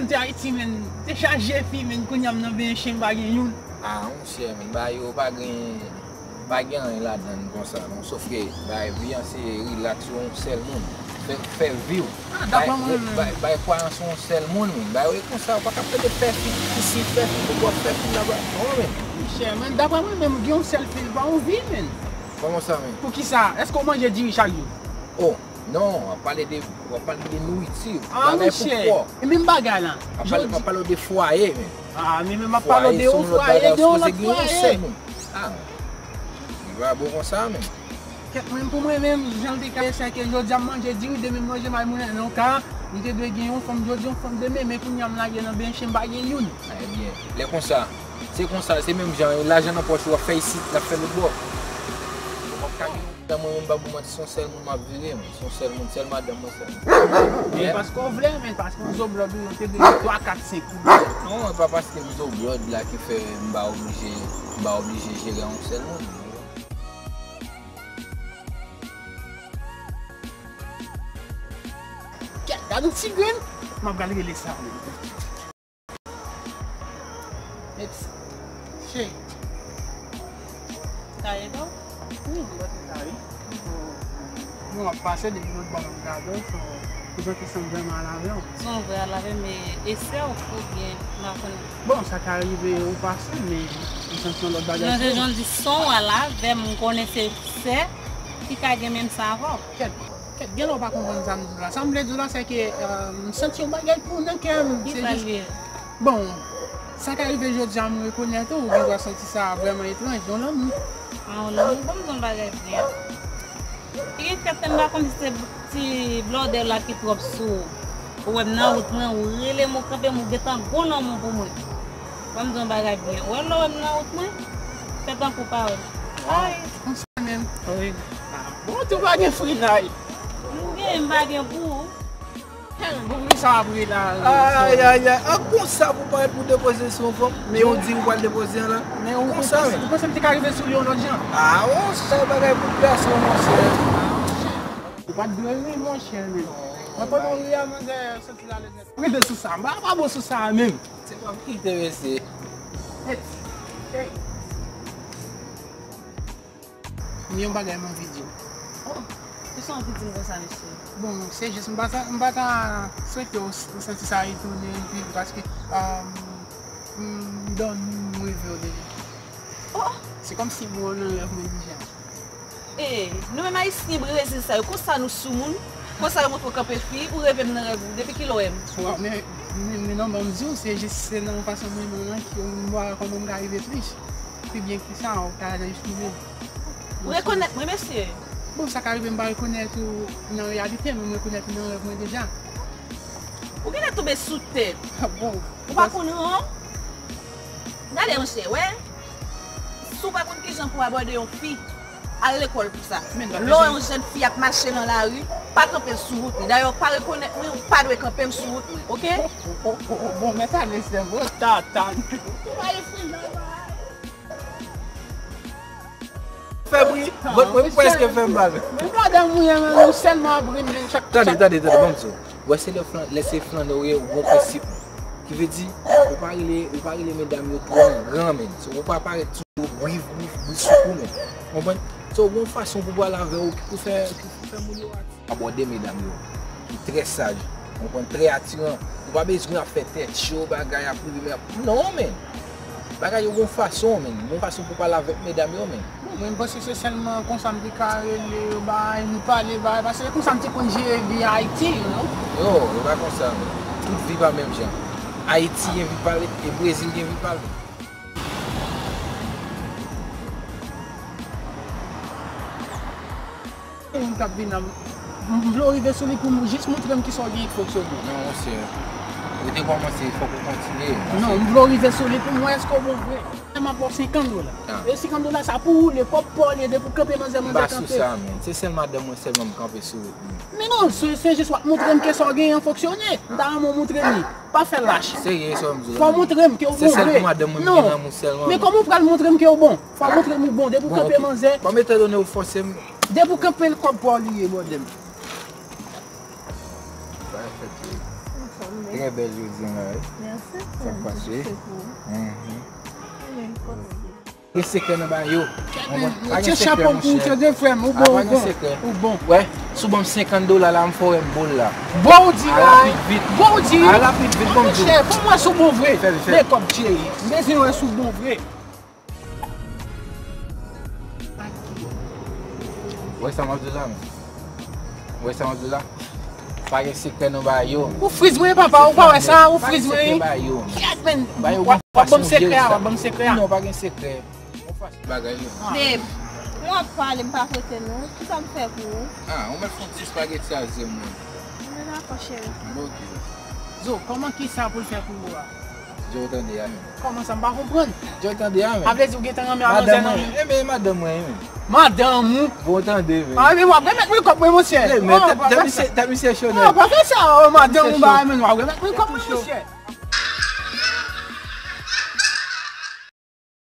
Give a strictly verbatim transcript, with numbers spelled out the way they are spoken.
Te Ayiti, men, te chaje fi, men, kounye a m nan benyen chen, m pa gen youn. Ah, monchè, men, bagay yo pa gen, pa gen anyen ladan l konsa, non. Sof ke, bagay vi an se rilaks yon sèl moun. Fè, fè vi w. Ah, bay, dapre mwen menm. Bay, bay kwayans yon sèl moun, men. Bagay yo e konsa, ou pa ka plede fè fi isi, fè fi pou bò, fè fi laba. Non, men. Monchè, men, dapre mwen menm, gen yon sèl fi, l pa yon vi, men. Kòman sa, men? Poukisa? Èske w manje diri chak jou? Oh, non, w ap pale de, w ap pale de nouriti. Ah, bagay pou monchè. Kò. E menm bagay la. W ap pale, w ap pale de fwaye, men. Ah, men, men m ap pale de yon fwaye, de yon lòt fwaye. Fwaye se yon lòt bagay, sipoze gen yon sèl moun. Ah, li pa bon konsa, men. Kèt, mwen, pou mwen menm, jan l te ka ye, se ke jodi a m manje diri, demen m manje malmoulen. Nan yon ka, m te dwe gen yon fanm jodi, yon fanm demen, men kounye a m lage nan benyen chen, m pa gen youn. Ebyen, lè konsa, se konsa, se menm jan, lajan nan pòch ou, w ap fè isit, l ap fè lòt bò. Ou p ap ka gen yon madanm, mwen menm, m pa pou manti, se yon sèl moun m ap vire, mwen. Se yon sèl moun, sèl madanm mwen, sèl moun. Men paske w vle, men paske w zoblòd ou, yo te gen twa, kat, senk. Non, e pa paske m zoblòd la ki fè m pa oblije, m pa oblije jere yon sèl moun. Kèt, gad yon ti grenn. M ap pral rele sa menm. Eps. Cheri. Sa ye tou? Wi, m panse sa wi. Bon, m ap pase depi lòt bò m ap gade w, so, prezante sanm vrèman al avè w. Sanm vrè al avè m, e, e sè w oubyen m pa konnen. Bon, sa ka rive ou pase, men m santi yon lòt bagay. Non, se jan l di sanm w al avè m, m konnen se sè ki ka gen menm sa avè w. Kèt. Kèt, gen lè w pa konprann sa m di w la. Sa m vle di w la, se ke, euh, m santi yon bagay pou nan kè m. Ki sa l ye? Bon, sa ka rive jodi a, m rekonèt ou, ou gen dwa santi sa vrèman etranj, yon lanmou. Ah, yon lanmou, ban m di w yon bagay byen. Li gen kèt, m pa konn si se ti blòdè la ki twòp sou ou. Ou wè m nan wout mwen, ou rele m, ou kanpe m, ou gentan gon lanmou pou mwen. Ban m di w yon bagay byen. Ou wè lè w wè m nan wout mwen, fè tankou w pa wè m. Ay. Menm. Wi. Ah, bon, tou pa gen frinay. M gen, m pa gen pou ou. Pou ki sa w ap ri la? Ay, ay, ay. An konsa pou parèt pou depoze sou yon fanm, men ou di ou pral depoze an la. Men ou konsa, men. Ou panse m te ka rive sou li yon lòt jan? Ah, on sèl bagay pou gason, monchè. Ou pa t dwe ri, monchè, men. Mwen pandan w ri a, manzè santi l alèz nèt. Rive sou sa, m pa, pa bon sou sa menm. Se pa pou kite mesye. Hey. Hey. Gen yon bagay m anvi di w. Oh, kisa w anvi di m konsa, mesye? Bon, se jis, m pa ta, m pa ta swete w, w santi sa etone, epi paske, um, m dòmi, m reve w deja. Oh! Se kòmsi m wè w nan rèv mwen deja. E, nou menm Ayisyen Brezil sa yo, konsa nou soumoun, konsa yo montre w kanpe fi, ou reve m nan rèv ou, depi kilè w wè m? Waw, men, men, men non, ban m di w, se jis, se nan fason mwen menm lan ki m pa wè kòman m ka rive plis. Pi byen ki sa, ou ka jis tounen. Ou rekonèt mwen, mesye? Bon, sa ka rive m pa rekonèt ou nan reyalite, men m rekonèt ou nan rèv mwen deja. Ou genlè tonbe sou tèt. Bon. Ou pa konn ran? Gade, monchè, wè. Si w pa konn kijan pou w abòde yon fi, al lekòl pou sa. Lè w wè yon jèn fi ap mache nan lari, pa kanpe l sou wout li. Dayè, w pa rekonèt mwen, ou pa dwe kanpe m sou wout mwen, oke? Oh, oh, oh, oh, bon, men sa, mesye, bon, tata. Fè bri, vant mwen prèske fè m mal. Men madanm ou ye, men ou sèlman ap ri m chak. Tande, tande, tande, ban m di w. Wè, se lè flan-, lè se flannè w ye, ou gon prensip. Ki vle di, ou pa rele, ou pa rele medam yo twò an gran, men. So, ou pa parèt sou yo, brif, brif, brif, sou kou, men. Konprann? So, ou gon fason pou pale avè yo ki pou fè, ki pou fè moun yo abòde medam yo, ki trè saj, ou konprann, trè atiran. Ou pa bezwen ap fè tèt cho, bagay ap rive, men ap, non, men. Bagay yo gon fason, men. Gon fason pou pale avèk medam yo, men. Bon, mwen, m panse se sèlman konsa m te ka rele yo, bay, nou pale, bay, paske se konsa m te konn jere vi Ayiti, you know. Yo, e pa konsa, men. Tout vi pa menm jan. Ayiti gen vi pale, e Brezil gen vi pale. Moun k ap vin nan, m vle w rive sou li pou m jis montre m kisa w gen ki fonksyone. Non, monchè. Ou te kòmanse, fòk ou kontinye. Non, m vle w rive sou li pou m wè èske w bon vre. M ap ba w senkant dola. Ah. E senkant dola sa pou woule, kòb pa w li ye, depi w kanpe manzè, manzè kanpe. M pa sou sa, men. Se sèl madanm mwen sèlman m kanpe sou wout li. Men non, se, se jis w ap montre m ke sa w genyen an fonksyone. M ta renmen w montre m li. Pa fè lach. Serye, sa w di la. Fò w montre m ke w bon vre. Se sèl pou madanm mwen m gen lanmou sèlman. Non. Men kòman w pral montre m ke w bon? Fò w montre m ou bon. Depi w kanpe manzè. Bon, ok. Kòm etandone w fòse m. Depi w kanpe l kòb pa w li ye, bòdè m. Bagay fèt wi. Anfòm, Trè bèl jodi an la, wi. Mèsi. Sa k pase? Se pou ou. Mhm. Mwen kontan. Gen sekrè nan bagay yo. Ou konprann? Pa gen Tye sekrè, chapo pou ou, monchè. tande frè m, ou Ah, bon, pa ou gen bon, sekrè. Ou bon. Wè, si w ban m senkant dola la, m fè w wè m bon la. Bon ou di A la. rapid vit. Bon ou di A la. Rapid vit, bon m di w. Monchè, pou mwen sou bon vre. Fè l, fè l. Men kòb cheri. M bezwen wè sou bon vre. Wè sa m ap di w la, men. Wè sa m ap di w la. Pa gen sekrè nan bagay yo. Ou friz mwen papa, ou pa wè sa, ou Pa gen friz sekrè mwen. Bagay yo. Kèt men, Bagay yo w ap ban m fason sekrè, yo a, w sa. ap ban m sekrè. A. Non, pa gen sekrè. Yon fason bagay yo. Babe, ou ap pale, m pa kote nou. Ki sa m fè pou ou? Ah, ou mèt fè yon ti espageti a zen mwen. Mwen dakò, cheri. Bon, ok. Zo, kòman ki sa pou l fè pou ou a? Djo tande a. Kòman sa m pa konprann? Djo tande a, men. A vle di ou gentan renmen a manzè Madanm nan mwen. Men. E men madanm mwen, e men. Madanm ou? Bon, tande, men. A men w ap remèt mwen kòb mwen, monchè. Le, men, Oh, tè- pa tè fè misye, sa. tè misye cho Oh, nèt. pa fè sa, oh, madanm ou Misye ba cho. men, w ap remèt mwen kòb mwen, Misye cho. Monchè.